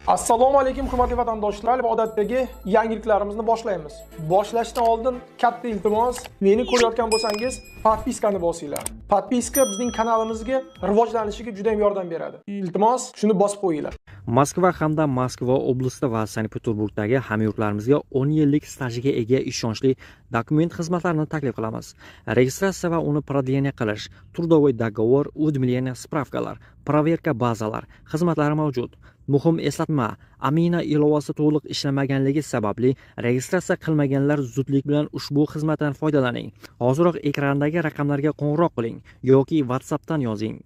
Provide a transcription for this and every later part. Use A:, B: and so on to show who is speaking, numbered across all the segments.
A: Assalomu alaykum hurmatli vatandoshlar, odatdagi yangiliklarimizni boshlaymiz. Boshlashdan oldin katta iltimos, meni ko'rayotgan bo'lsangiz, подписка ni bosinglar. Подписка bizning kanalimizga rivojlanishiga juda ham yordam beradi. Iltimos, shuni bosib qo'yinglar.
B: Moskva hamda Moskva oblasti va Sankt-Peterburgdagi hamyurtlarimizga 10 yillik stajiga ega ishonchli dokument xizmatlarini taklif qilamiz. Registratsiya va uni продление qilish, трудовой договор, уведомление, справка lar, проверка bazalar xizmatlari mavjud. Muhim eslatma: Amina ilovasi to'liq ishlamaganligi sababli registratsiya qilmaganlar zudlik bilan ushbu xizmatdan foydalaning. Hoziroq ekrandagi raqamlarga qo'ng'iroq qiling yoki WhatsAppdan yozing.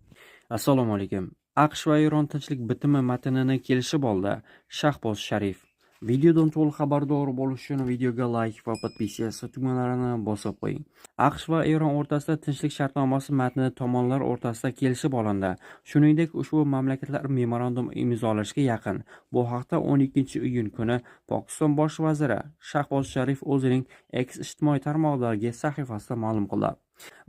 C: Assalomu alaykum. AQSh va Eron tinchlik bitimi matnini kelishib oldi. Shahboz Sharif. Videodan to'liq xabardor bo'lish uchun videoga like va подписаться tugmalarini bosib qo'ying. AQSh va Eron o'rtasida tinchlik shartnomasi matni tomonlar o'rtasida kelishib olindi. Shuningdek, ushbu mamlakatlar memorandum imzolashga yaqin. Bu haqda 12-iyun kuni Pokiston bosh vaziri Shahboz Sharif o'zining X ijtimoiy tarmog'idagi sahifasida ma'lum qildi.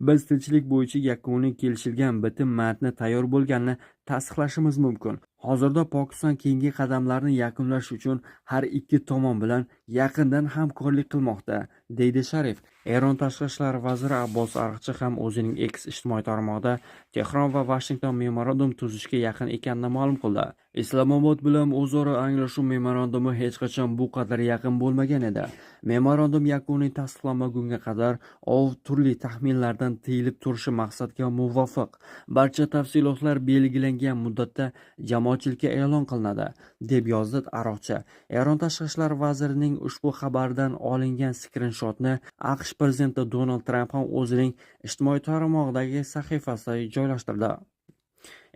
C: Biz tinchlik bo'yicha yakuniy kelishilgan bitim matni tayyor bo'lganini tasdiqlashimiz mumkin. Hozirda Pokiston keyingi qadamlarni yakunlash uchun har ikki tomon bilan yaqindan hamkorlik qilmoqda, deydi Sharif. Eron tashqi ishlar vaziri Abbos Araqchi ham o'zining X ijtimoiy tarmog'ida Tehron va Vashington memorandum tuzishga yaqin ekanini ma'lum qildi. Islomobod bilan o'zaro anglashuv memorandumi hech qachon bu qadar yaqin bo'lmagan edi. Memorandum yakuniy tasdiqlanmagunga qadar ov turli taxminlardan tiyilib turishi maqsadga muvofiq. Barcha tafsilotlar belgilangan muddatda jamoatchilikka e'lon qilinadi, deb yozdi Aroqchi. Eron tashqi ishlar vazirining ushbu xabardan olingan skrinshotni AQSh prezidenti Donald Tramp ham o'zining ijtimoiy tarmog'idagi sahifasida joylashtirdi.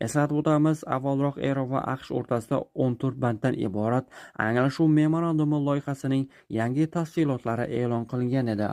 C: Eslatib o'tamiz, avvalroq Eron va AQSh o'rtasida 14 banddan iborat anglashuv memorandumi loyihasining yangi tafsilotlari e'lon qilingan edi.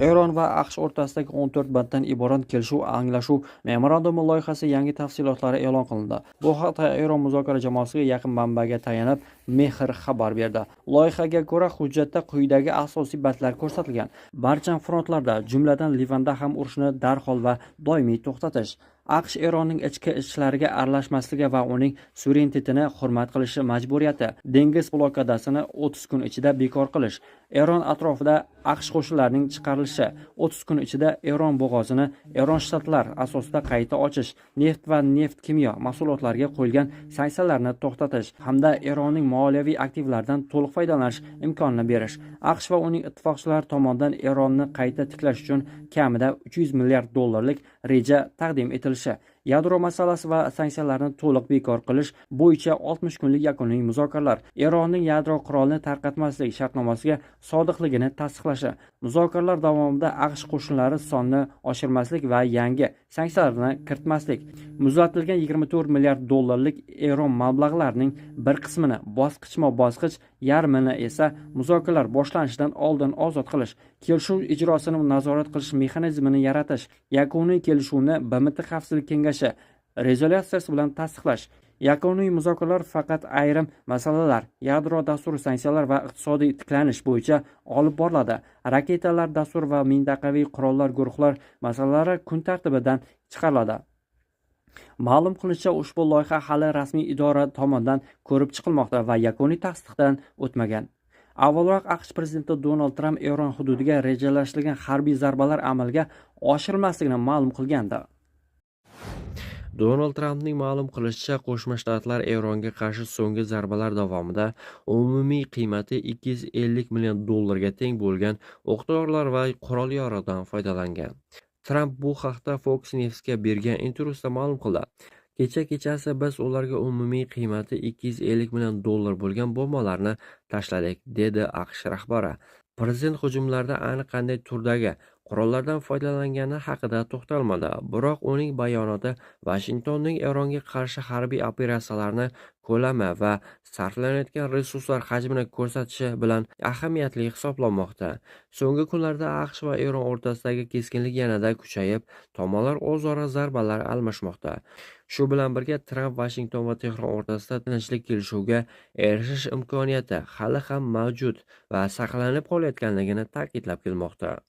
C: Eron va AQSh o'rtasidagi 14 banddan iborat kelishuv anglashuv memorandumi loyihasi yangi tafsilotlari e'lon qilindi. Bu haqda Eron muzokara jamoasiga yaqin manbaga tayanib Mehr xabar berdi. Loyihaga ko'ra hujjatda quyidagi asosiy bandlar ko'rsatilgan. Barcha frontlarda, jumladan Livanda ham urushni darhol va doimiy to'xtatish, AQSh Eronning ichki ishlariga aralashmasligi va uning suverenitetini hurmat qilishi majburiyati, dengiz blokadasini 30 kun ichida bekor qilish, Eron atrofida AQSh qo'shinlarining chiqarilishi, 30 kun ichida Eron bo'g'ozini Eron shtatlar asosida qayta ochish, neft va neft-kimyo mahsulotlariga qo'yilgan sanksiyalarni to'xtatish hamda Eronning moliyaviy aktivlaridan to'liq foydalanish imkonini berish, AQSh va uning ittifoqchilari tomonidan Eronni qayta tiklash uchun kamida 300 milliard dollarlik reja taqdim etilishi, yadro masalasi va sanksiyalarni to'liq bekor qilish bo'yicha 60 kunlik yakuniy muzokaralar, Eronning yadro qurolini tarqatmaslik shartnomasiga sodiqligini tasdiqlashi, muzokaralar davomida AQSh qo'shinlari sonini oshirmaslik va yangi sanksiyalarni kiritmaslik, muzlatilgan 24 milliard dollarlik Eron mablag'larining bir qismini bosqichma-bosqich, yarmini esa muzokaralar boshlanishidan oldin ozod qilish, kelishuv ijrosini nazorat qilish mexanizmini yaratish, yakuniy kelishuvni BMT Xavfsizlik kengashi rezolyutsiyasi bilan tasdiqlash. Yakuniy muzokaralar faqat ayrim masalalar, yadro dasturi, sanksiyalar va iqtisodiy tiklanish bo'yicha olib boriladi. Raketalar dasturi va mintaqaviy qurollar guruhlar masalalari kun tartibidan chiqariladi. Ma'lum qilinishicha, ushbu loyiha hali rasmiy idora tomonidan ko'rib chiqilmoqda va yakuniy tasdiqdan o'tmagan. Avvalroq AQSh prezidenti Donald Tramp Eron hududiga rejalashtirilgan harbiy zarbalar amalga oshirilmasligini ma'lum qilgandi.
D: Donald Trampning ma'lum qilishicha, Qo'shma Shtatlar Eronga qarshi so'nggi zarbalar davomida umumiy qiymati 250 million dollarga teng bo'lgan o'q-dorilar va qurol-yarog'dan foydalangan. Tramp bu haqda Fox News'ga bergan intervyusida ma'lum qildi. Kecha kechasi biz ularga umumiy qiymati 250 million dollar bo'lgan bombalarni tashladik, dedi AQSh rahbari. Prezident hujumlarda aniq qanday turdagi qurollardan foydalangani haqida to'xtalmadi, biroq uning bayonoti Vashingtonning Eronga qarshi harbiy operatsiyalarni ko'lami va sarflanayotgan resurslar hajmini ko'rsatishi bilan ahamiyatli hisoblanmoqda. So'nggi kunlarda AQSh va Eron o'rtasidagi keskinlik yanada kuchayib, tomonlar o'zaro zarbalar almashmoqda. Shu bilan birga Tramp Vashington va Tehron o'rtasida tinchlik kelishuviga erishish imkoniyati hali ham mavjud va saqlanib qolayotganligini ta'kidlab kelmoqda.